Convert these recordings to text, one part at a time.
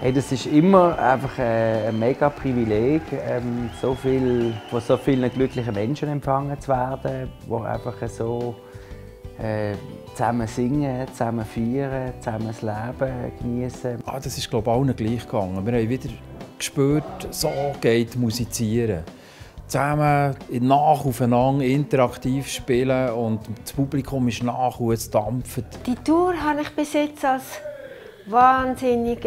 Hey, das ist immer einfach ein mega Privileg, von so vielen glücklichen Menschen empfangen zu werden, die einfach so zusammen singen, zusammen feiern, zusammen das Leben genießen. Das ist, glaube ich, allen gleich gegangen. Wir haben wieder gespürt, so geht Musizieren. Zusammen aufeinander interaktiv spielen und das Publikum ist nach und es dampft. Die Tour habe ich bis jetzt als wahnsinnig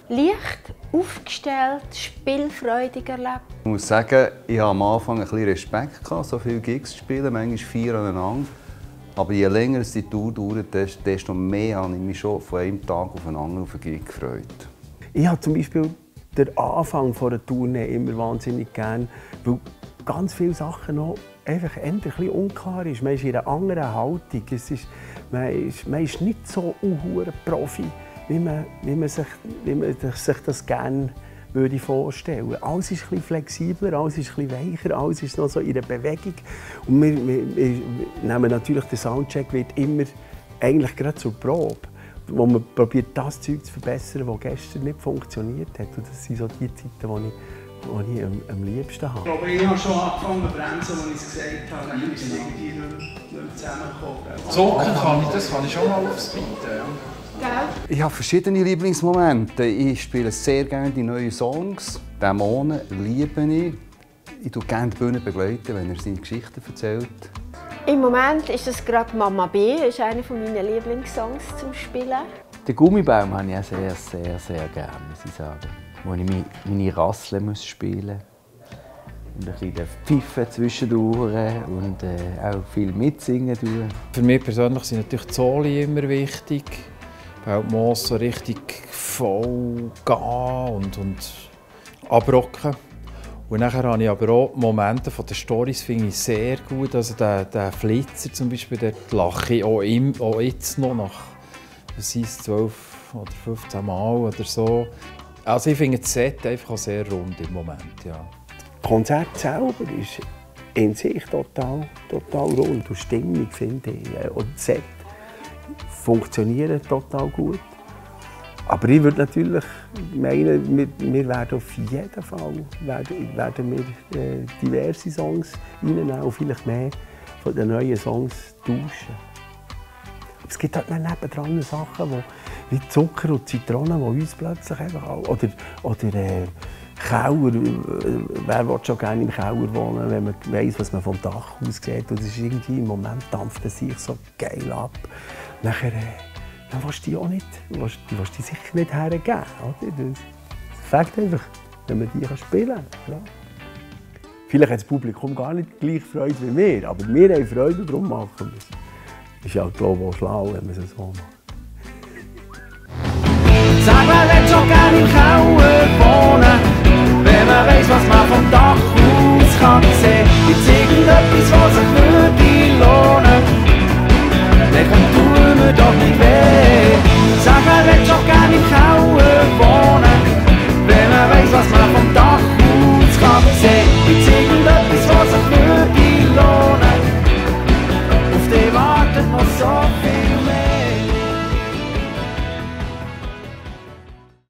leicht aufgestellt, spielfreudig erlebt. Ich muss sagen, ich hatte am Anfang ein bisschen Respekt, so viele Gigs zu spielen, manchmal 4 aneinander. Aber je länger die Tour dauert, desto mehr habe ich mich schon von einem Tag auf den anderen auf einen Gig gefreut. Ich habe zum Beispiel den Anfang einer Tournee immer wahnsinnig gern, weil ganz viele Sachen noch einfach ein bisschen unklar ist. Man ist in einer anderen Haltung. Man ist nicht so ein Profi, wie man sich das gerne vorstellen würde. Alles ist ein bisschen flexibler, alles ist ein bisschen weicher, alles ist noch so in der Bewegung. Und wir nehmen natürlich, der Soundcheck wird immer eigentlich gerade zur Probe, wo man probiert, das Zeug zu verbessern, das gestern nicht funktioniert hat. Und das sind so die Zeiten, die ich am liebsten habe. Ich glaube, ich habe schon angefangen zu bremsen, als ich es gesagt habe. Dann ist es irgendwie nicht mehr zusammengekommen. Zocken das kann ich schon mal aufspeeden. Ich habe verschiedene Lieblingsmomente. Ich spiele sehr gerne die neuen Songs. Dämonen liebe ich. Ich begleite gerne die Bühne, wenn er seine Geschichten erzählt. Im Moment ist es gerade «Mama B», das ist einer meiner Lieblingssongs zum Spielen. Den Gummibaum habe ich auch sehr, sehr, sehr gerne, muss ich sagen. Wo ich meine Rasseln spielen muss. Und ein bisschen pfiffen zwischendurch und auch viel mitsingen. Für mich persönlich sind natürlich die Soli immer wichtig. Weil die Moos so richtig voll gehen und abrocken. Und nachher habe ich aber auch Momente von den Storys finde ich sehr gut. Also der Flitzer zum Beispiel, dort lache ich auch jetzt noch nach 12 oder 15 Mal oder so. Also ich finde das Set einfach auch sehr rund im Moment, ja. Das Konzert selber ist in sich total rund. Und Stimmung, finde ich, und das Set funktionieren total gut. Aber ich würde natürlich meinen, wir werden auf jeden Fall diverse Songs reinnehmen und vielleicht mehr von den neuen Songs tauschen. Aber es gibt halt nebendran Sachen, wie Zucker und Zitronen, die uns plötzlich einfach oder Keller. Wer will schon gerne im Keller wohnen, wenn man weiss, was man vom Dach aus sieht. Und das ist irgendwie, im Moment dampft es sich so geil ab. Nachher dann willst du die auch nicht, die willst du sicher nicht hergeben. Das fängt einfach, wenn man die spielen kann. Ja. Vielleicht hat das Publikum gar nicht gleich Freude wie wir, aber wir haben Freude, darum machen wir es. Das ist ja, glaube ich, auch schlau, wenn man es so macht. Sag, wer will schon gerne im Keller wohnen, wenn man weiss, was man vom Dach